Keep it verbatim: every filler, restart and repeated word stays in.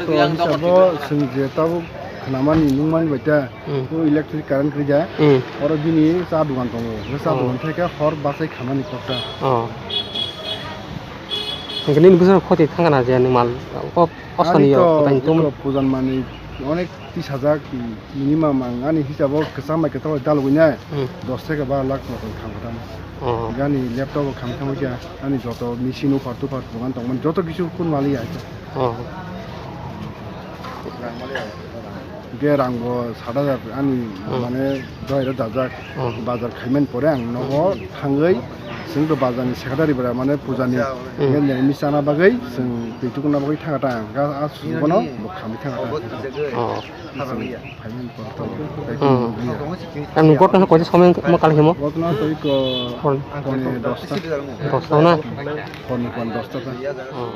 To ang hisabo chwng je tabuk khnamani nungmani bai ta, Hmm. o electric current rija, Hmm. oro bini cha dogan tongo. O cha Oh. dogan theke hor bachai khamani kokta. Oh. Hingke nini bwsano khoti thangkana je nwng mal, o, o Ani sani to, o, kotai tong. Iko pujan mani onek tis hajak, minimum ang ani hisabo kwcham bai kwcham bai dalogwi nai, Hmm. dos theke bar lakh moton kham kha tamo. Oh. Gani laptop o kham thangwi kha, ani joto machine uphar tuphar dogan tongmani joto kisu kun mali ya. Oh. Hingke rang bo sat hajar ani Hmm. mane dohai rok dajak. Oh. Bazar khaimani pore ang nogo thangwi chwng to bazar ni secretary bara mane puja ni Hmm. hingke neng mi chana bagwi chwng twi tukuna bagwi thangata ang ga a subono bo khamwi thangata. Oh. Chwng phaimani pore to. Hmm. Ang gotno koise somoi ma kal himo? Gotno to iko Hor. Pone dosta. Dosta na? Pone pon dosta ta. Oh.